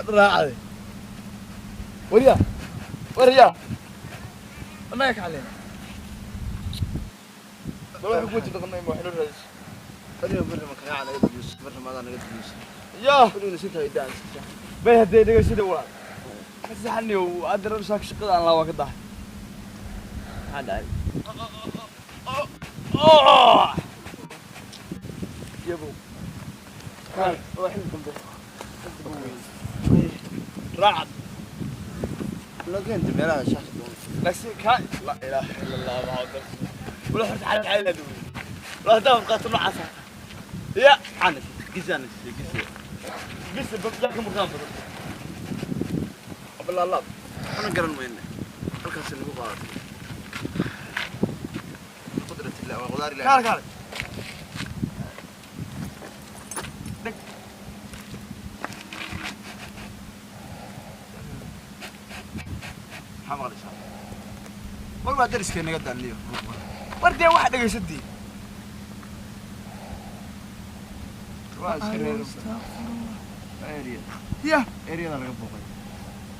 Raacade. Wariya, wariya, annaga ka xalina. Bal waxay ku jirta qanay wax loo raadis. Adiga bari ma kaga naga duus, bari ma naga duus. Ya. Bari si tahay daan. Bay hadee dhegeyshada walaal. Saxaniyo adar shaak shaqada aan laa waa ka dahay. Maxaa dhacay? Yabo. Waa xil dambe. Raacad. Laakiin meelaha shax doon. Laakiin ka la ilaaha illa Allah Muhammad. Wala horta xal xal la duwi. Wala hadaa qaato noocaas. Ya. Ana gizana gizana. Bis babda ka murqaan badan. Abla Allah. Ana garan weyne. Halkaas lagu qaaday. Qudrat illah wa qadar illah. Kaal kaal. Maxaa maqlaysaa? War waa dariskee naga daaniyo. War dee waxa dhegeysadii. Waa iska reer. Area. Ya. Area laga booqay.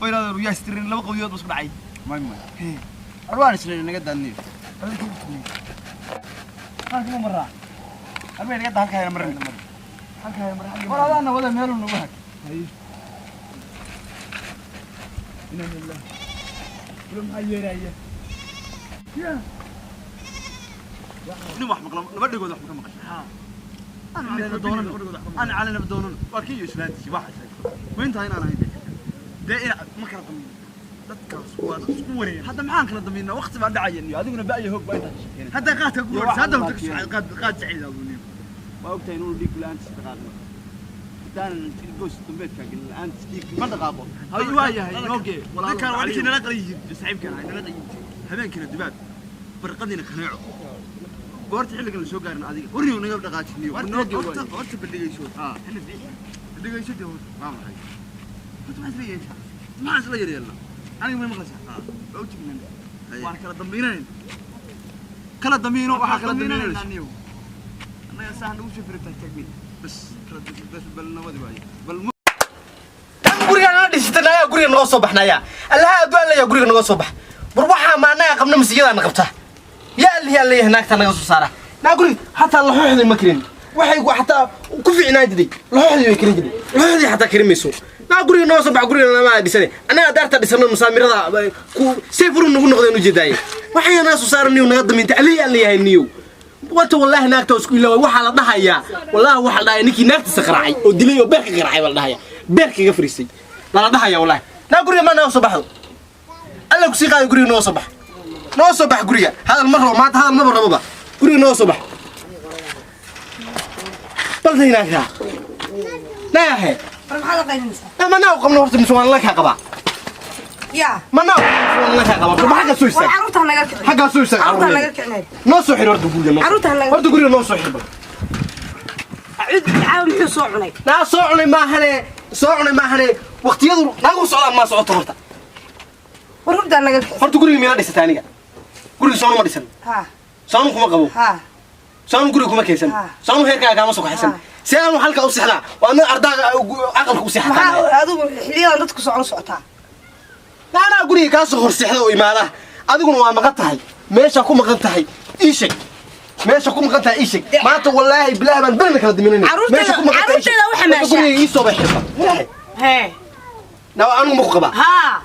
Way raadeen yaa istirin laba qawdiyood bas ku dhacay. May may. War waan isla naga daaniyo. Halka ma maraa. Arbay naga daa halka hayna marin. Halka hayna marin. War adaana wada meel nagu hag. Inna lillahi. Wala maxaa yeeraya? Ya. Nin wax maqla laba dhigood wax ka maqashay. Aan calena doonan. Aan calena doonan. Waa kii islaantiisi waxa sheegay. Weynta inaan ahayn. Dee ina ma kala dambeyn. Dadkaas waa dad isku wareer. Hadda maxaan kala dambeynaa? Waqti baa dhacaya iyo adiguna ba'yo hoog baa intaad sheekeynaysaa. Hadda qaadka ku horeysa, hadda horta qaad qaad saciid aad uniyo. Waa ogtahay inuu dhiig la'aantiis dhaqaaqo. Intaan goos dambeedka gelin la'aantiis dhiig ma dhaqaaqo. Hay waa yahay noogee. Dadkan waa ninkii nala qayiin, saaxiibkan ay nala qayiin. Habeenkiina dubaab. Barqadiina kaneeco. Goorta xilligan la soo gaarin adiga. Warriyo naga dhaqaajiniyo. Noogee waa. Horta horta bandhigayso. Ah. Xilli fiican. Bandhigayso dee horta. Waa maxay? Horta maxaa isla yeeshaa? Maxaa isla yaryeelnaa? Aniga may maqlaysaa? Ah. Waa u tegnaa. Haye. Waan kala dambeynayna. Kala dambeeyno waxaa kala dambeynaysa. Annaga saan ugu soo firta tagmin. Bas kala bas bal nabadi waaye. Bal Guriga nala dhisatanayaa, guriga naga soo baxnaya. Allaha adduun leeyahay, guriga naga soo bax. War waxaa ma annaga qabna masiyadaana qabta? Yaa allihi alleeyahay, naagtaa naga soo saara naa guriga. Xataa laxooxdii ma karin, waxay xataa ku fiicnaan jiray laxooxdii way karin jiray, laxooxdii xataa karin mayso. Naa guriga naga soo bax, guriga nama dhisane. Annaga daarta dhisano musaamirada ku seefuru nagu noqdeen ujeedaaye. Waxay naga soo saara niyow, naga damiinta allihi alleeyahay niyow. Wata wallaahi naagta waa isku ilaaway. Waxaa la dhahayaa, wallaahi waxaa la dhahayaa ninkii naagtiisa qaraacay oo dilay oo beerka qaraacay baa la dhahayaa, beerka iga fariistay baa la dhahayaa. Wallaahi naa guriga ma naga soo baxdo. Alla kusii qaaday, guriga noo soo bax, noo soo bax guriga. Hadal ma rabo maanta, hadal maba raboba. Guriga noo soo bax. Balday naagtaa naahe. War maxaad la qaylinaysaa? Ma naa qabno horta mise waan la kaa qabaa? Yaa. Ma naa mise waan la kaa qabaa? Ma xagga soo War istaag. carruurta ha naga kicin. Xaggaa soo istaag. Carruurta ha naga Carruurta kicin. Noo soo xir horta guriga noo. Carruurta ha naga. Horta guriga noo soo xir bal. Cid caawa muxuu soo cunay? Naa soo cunay maahane, soo cunay maahane. Waqtiyadu naagu socdaan maa socoto horta. War hurdaa naga kicin. Horta guriga miila dhisata aniga? Guriga soonu ma dhisan? Ha. Soonu kuma qabo? Ha. Soonu guriga kuma keensan? Ha. Soonu heerkaaga kaama soo kaxaysan? Ha. See aanu halka u sexdaa oo adna ardaaga aqalka u seexataa? Maxaa adigu xiliyadan dadku socon socotaa? Anaa guriga kaa soo hor seexda oo imaada, adiguna waa maqan tahay. Meesha ku maqan tahay ii sheeg, meesha ku maqan tahay ii sheeg. Maanta wallaahi bilaahi baan berna kala diminayna. Meesha ku maqan tahay ii sheeg. Carruurteeda u xamaashaa. Horta guriga ii soo baxirba. Hee. Naa anigu ma ku qabaa? Ha.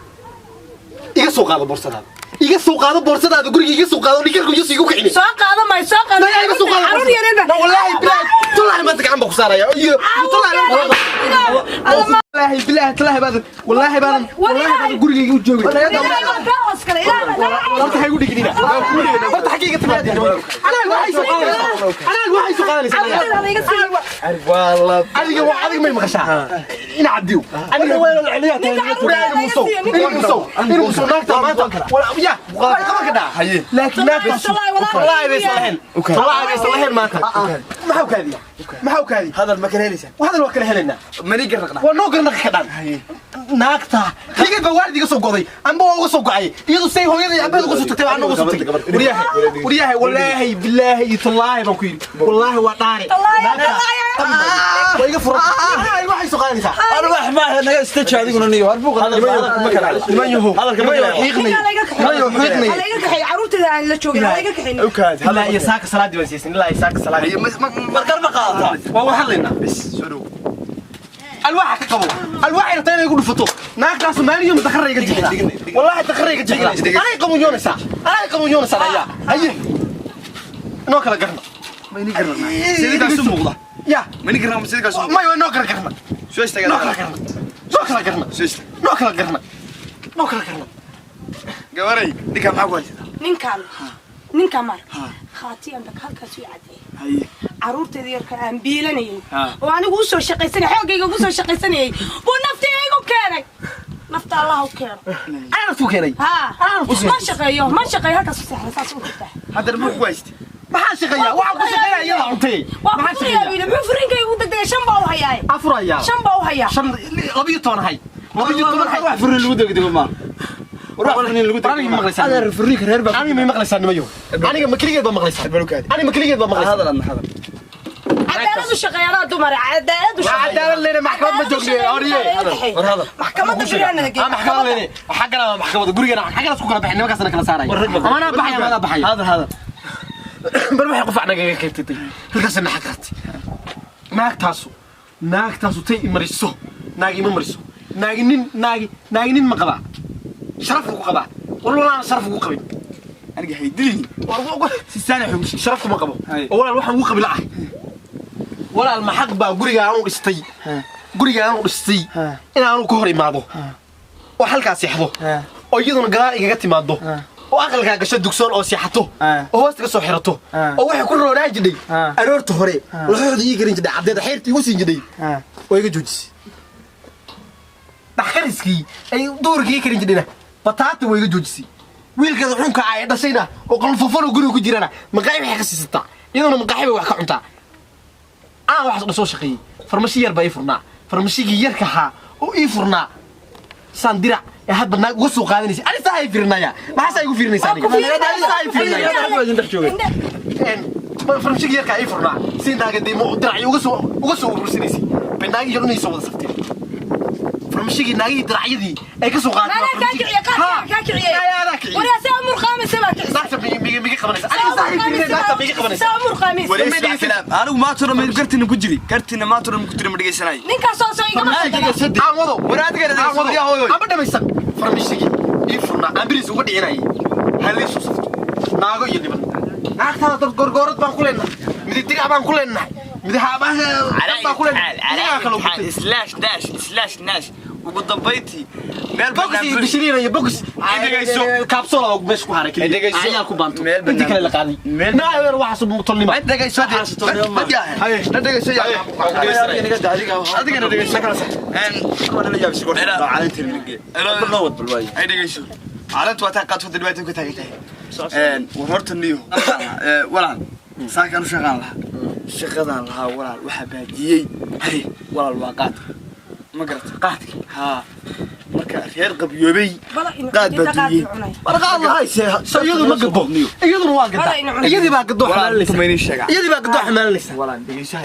Iga soo qaado boorsadaada, iga soo qaado boorsadaada, guriga iga soo qaado. Dhigarku isu igu kicini. Soo qaado may soo qaado. Naa iga soo qaado. Carruur yaryar Na wallaahi bilaahi tullaahi maanta gacan baa ku saaraya iyo tullaahi, wallaahi bilaahi tullaahi baadan, wallaahi baadan, wallaahi baadan gurigayga u joogin. Horta ha igu dhiginina. Horta xaggayga timaadeen. Anaa waxay soo qaadanaysaa, anaa waxay soo qaadanaysaa. Adiga waa adiga may maqashaa ina cabdiyo aniga waa la celiyaa. Ina musow, ina musow, ina musow. Naagta maanta ya waa qaban ka dhaca, laakiin naagta wallaahi baysan lahayn, wallaahi baysan lahayn. Maanta maxaa u kaadiya? Maxaa u kaadi? Hadal ma kala helaysaa? Hadal waa kala helaynaa. Mani garnaqna. Waa noo garnaqi ka dhan. Naagta kaligeed baa waalid iga soo goday amba waa uga soo go'ay, iyadu say hooyada iyo abeed uga soo tagtay baa uga soo tagtay. Waryahay, waryahay, wallaahi billaahi iyo tallaahi baan ku yidhi, wallaahi waa dhaare. Waa iga furan, waxay soo qaadanaysaa. Ana wax ma naga istaji adiguna niyo har buuq hadalka ma kala Niman yahow, hadalka ma niman kala yahow, xiiqnay. Ninkaa laga Niman yahow, xiiqnay. kaxeey, laga kaxeey carruurteeda aan la joogin, laga kaxeyn. U kaadi. Ilaa iyo saaka salaadii baan siisan, ilaa iyo saaka salaadii. Markar ma qaadataa? Waa wax hadlaynaa. Bas soo dhow. Alwaaxa ka qabo, alwaaxa rabtaa inay igu dhufato. Naagtaas maalin dakharra iga jixdaa, wallaahi dakharra iga jixdaa. Anay qabuunyoonaysaa, anay qabuunyoonaysaa. Ayaa haye, inoo kala garna. Ma ini garnaqna sidii u muuqda? Ya. Ma ini garnaqna sidii kaas u may waa inoo kala garna. Soo istaag. Noo kala garna, noo kala garna. Soo istaag. Noo kala garna, noo kala garna. Gabaray, ninka maxaa ku haysataa? Ninkaan, ninkaan maar khaatiyan bak halkaas ii cadeeyay. Haye. Carruurteeda yarka aan biilanayay Ha. oo anigu usoo shaqaysanayay, xooggayga ugu soo shaqaysanayay buu naftii igu keenay. Nafta Allah u keeno. Anaa naftuu keenay. Ha, ma shaqeeyo, ma shaqeeyo, halkaas u seexda, saas u jirtaa. Haddana muxuu ku haystay? Maxaa shaqeeyaa? Waxaan ku shaqeeyaa iyada cuntay. Waa Maxaa ku furayaa shaqeeyaa? buu yidhi. Muxuu furinkayga ugu degdegay? 5 baa u hayaaye. Afurayaa. 5 baa u hayaa. 5, 12 hay, 12 hay. Wax furin lagu degdego ma war, wax furin lagu Aniga ma maqlaysaa? Adeer, furriinka reer baa. Aniga ma maqlaysaa nimayo? Aniga ma keligeed baa maqlaysaa? Bal u kaadi. Aniga ma keligeed baa maqlaysaa? Hadal adna hadal. Cadaaladu shaqeeya, anaa dumar cadaaladu Waa shaqeeya. cadaalad leena, maxkamad ma joogno, oriye. War hadal. Maxkamadda biraanada geey. Ah, maxkamad leene xaggana waa maxkamada gurigana, xaggana isku kala baxay, nimankaasna kala saaraya. Ama anaa baxaya ama adaa baxaya. Hadal, hadal. Bar waxay qufac nagaga keentay halkaasna xaqaatay. Naagtaasu, naagtaasu tay i mariso, naag ima mariso. Naagi nin, naagi, naagi nin ma qabaa? Sharaf ku qabaa? War walaal, sharaf ugu qabin. Aniga haydilin si saana xog. Sharaf kuma qabo. Hay. Oo walaal, waxaan ugu qabi la'ahay, walaal, ma xaq baa guriga aanu dhistay, guriga aanu dhistay inaanu ka hor imaado oo halkaa seexdo oo iyaduna gadaal igaga timaado oo aqalkaa gasho dugsoon oo seexato oo hoosta ka soo xirato oo waxay ku roonaa jidhay aroorta hore laxooxda ii garin jidhay, caddeeda xeyrta igu siin jidhay oo iga joojisay, dhaxkariskii ay duurkii ii karin jidhayna bataata way iga joojisay, wiilkeeda xunka ah ee dhashayna oo qalfafan oo guriga ku jirana maqaaxi waxay ka siisataa, iyaduna maqaaxi bay wax ka cuntaa. Aan waxaas dhan soo shaqeeyey, farmashi yar baa ii furnaa, farmashigii yarka ahaa oo ii furnaa saan dirac ee hadba naag uga soo qaadanaysa. Ani saa ay fiirinaya, maxaa saa igu fiirinaysa aniga? Saa ay fiirinaya. Farmashigii yarkaa ii furnaa si naaga dee diracyo uga soo urursanaysay bay naagihii dhan ii soo wada safteen. Farmashigii naagihii diracyadii ay ka soo qaateen. Maanaa kaa kiciye, qaadkaa kaa kiciye. Adaa kiciye. Waryaa, saa umur qaamaysa baa kicisay. Naagta miga qabanaysa? Aniga saa ay fiirinaya, naagta miga qabanaysa? Saa umur qaamaysa. Wareys kalaam. Anigu maanta dhan gartina ku jiri, gartina maanta dhan ku jiri, ma dhegeysanay. Ninkaasoo soo igama qaldana. Aan wado. War adiga Aan wado. dhegeyso, hooyo. Ama dhamaysan farmashigii ii furnaa aan beriis uga dhicinayay halii soo safto naago iyo niman. Naagtaada dad gorgoorad baan ku leenahay, midig dirac baan ku leenahay, midaha baan ku leenahay, iyagaa kala gutay. Slash dash slash nash ugu dambayntii meel Box iyo bishiriina iyo box Dhegeyso. kaabsoola oo meesha ku haray keliya. Dhegeyso. Ayaa ku baanto Meel intii kale la qaaday. Meel naa weer waxaas tolnima. Dhegeyso, dhegeyso, adigana dhegeyso. Ay dhegeyso, caleenta waa taa qaadfada dhibaato ka taagan tahay. War horta niyo walaal, saakaan u shaqaan lahaa, shaqadaan lahaa walaal, waxaa baajiyey hay walaal waa qaadka, ma garata? Qaadka. Haa, marka reer qabyoobay qaad baa duuyey. War qaad lahayse, iyadu ma gado, iyaduna waa gadaa, iyadii baa gado Walaal, xamaalinaysa. tumaynin sheega. Iyadii baa gado xamaalinaysa. Walaal dhegeyso,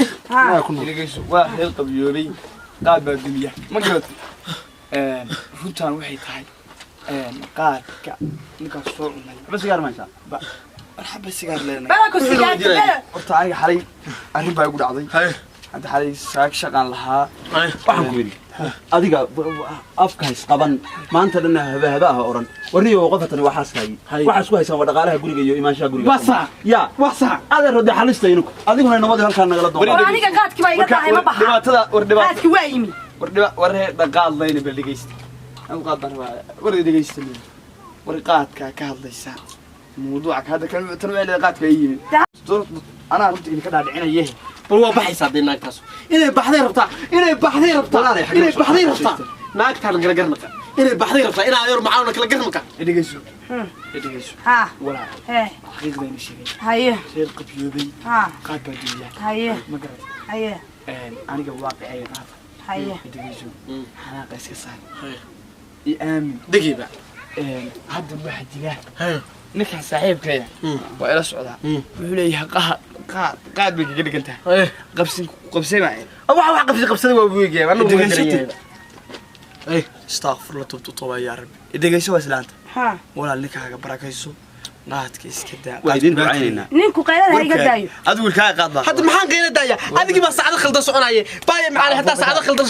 dhegeyso, waa reer qabyoobay, qaad baa dumiya, ma garata? Runtaan waxay tahay qaadka ninkaas soo cunay. Xaba sigaar ma haysaa? Marxaba, sigaar leenahay. Bala ku sigaarta bala. Horta aniga xalay arrin baa igu dhacday. Hadda xalay saag shaqaan lahaa. Waxaan ku yidhi adiga afka hays qaban maanta dhan, haba haba ha oran. Warniyo, qofatani waa xaaskaagii, waxaa isku haysaan waa dhaqaalaha guriga iyo imaanshaha guriga. Waa sax. Ya. Waa sax. Adeer, dee xalista inuk adiguna nabadii halkaa nagala doon. War aniga qaadkii baa iga dahay, ma baxa. Dhibaatada war dhibaato. Qaadkii waa yimi. War dhiba, war reer dhaqaadlayna bal dhegeysta. Anigu qaad baan rabaa. War dhegeysta, war qaadka ka hadlaysa mawduuca ka hadda kan tan waa leedahay, qaadka ii yimi, anaa runta idinka dhaadhicinaye. Bal waa baxaysaa dee naagtaas, inay baxday rabtaa, inay baxday rabtaa, inay baxday rabtaa. Naagtaan garagarnaqa Inay baxday rabtaa inaa yar macaawna kala garmaka. Dhegeyso, dhegeyso. Ha. Walaal, hee. Xaqiiqdayna sheegay. Haye. Reer qabyoobay ha qaad baa duuyaa. Haye. Ma garat? Haye. Aniga waaqicayga qaata. Haye. Dhegeyso, xanaaqa iska saar, i aamin. Degiiba. Hadda waxaa jira ninkan saaxiibkaya waa ila socdaa, wuxuu leeyahay qaad, qaad, qaad bay kaga dhigan tahay, qabsin qabsay baa. Wax qabsi qabsaday waa weegaya anagu. Dhegeysatay. Astaqfirullah, tubtu toba yaa rabbi. Dhegeyso, waa islaanta. Ha. Walaal, ninkaaga barakayso, naadka iska daa. Waa idin ducaynaynaa. Ninku qaylada ha iga daayo. Adigu wiilkaaga qaad baa. Hadda maxaan qiina daaya? Adigii baa saacado khaldan soconaye, baaya maxaa haddaa saacado khaldan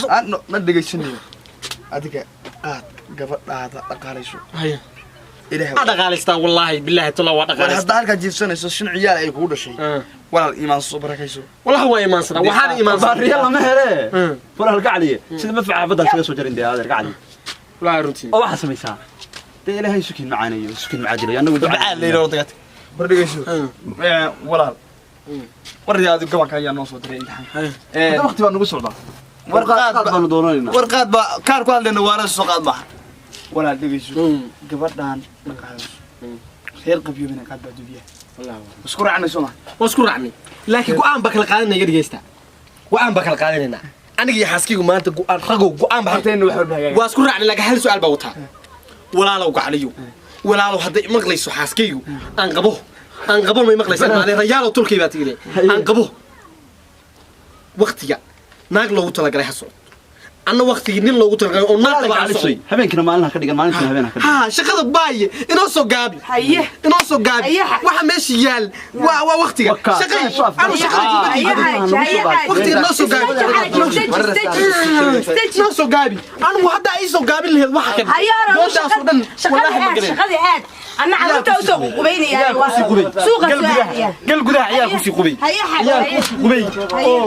Ma dhegeysanayo. Adiga qaad, gabadhaada dhaqaalayso. Ilaahay. Waa dhaqaalaystaa, wallaahi bilaahi tala waa War dhaqaalaysta. Haddaa halkaa jiifsanayso, shan ciyaal ay kugu dhashay, walaal, iimaanso, barakayso. Wallahi waa imaansanaa, waxaana imaansanaa. Baariya lama hele, walaal gacaliye, sida ma faca xaafadda kaga soo jarin dee, adeer gacali. Wallaahi runtii. Oo waxaa samaysaa dee, ilaahay sukin macaanayo, sukin macaadilayo, annagu Ducaa la yidhi ordagaad war. Dhegeyso walaal, war yaa adigu gabanka ayaa noo soo diray imtixaanka. Hadda waqti baa nagu socdaa. War qaad. Qaad baanu doonaynaa. War qaad baa kaar ku hadlayna, waana soo qaad maaha. Walaal, dhegeyso, gabadhaan dhaqaalayso, reer qabyoobina qaad baa dubiya. Isku raacnay soo ma? Waa isku raacnay, laakiin go'aan baa kala qaadanaya. Iga dhegeysta, go'aan baa kala qaadanaynaa aniga iyo xaaskaygu maanta. Go'aan ragow, go'aan baa. Hortayna wax walba hagaaga. Waa isku raacnay, laakiin hal su'aal baa wataa. Walaalow gacliyo, walaalow, hadday maqlayso xaaskaygu aan qabo, aan qabo, may maqlaysaa? Maadeerayaalow, tulkay baa tigile aan qabo, waqtiga naag loogu talagalay ha socdo, anna waqtigii nin loogu talagalay oo naag qaba aan socdo. Habeenkina maalin ha ka dhigan, maalintina habeen ha ka dhigan. Ha, shaqada baaye inoo soo gaabi. Haye. Inoo soo gaabi. Haye. Waxa meesha yaal waa waqtiga. Wakaa. Shaqay Soo afgar. anu shaqada kuma Haye. diido. Haye, haye, haye. Waqtiga noo soo gaabi. Istaji, istaji. Noo soo gaabi. Anigu hadda ay soo gaabin lahayd waxa kan Haye, ora, doodaas oo dhan shaqada wallaahi ma aad garan. Shaqada aad, anna carruurta usoo ququbaynaya, suuqa Gal soo gudaha. aadaya. Gal gudaha, ciyaar kusii qubay. Haye, haye. Ciyaar Haye. kusii qubay oo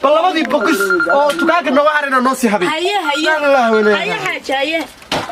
bal labadii bokis oo dukaanka nooga harayna noo sii habay. Haye, haye. Allah weyne. Haye xaaji, haye.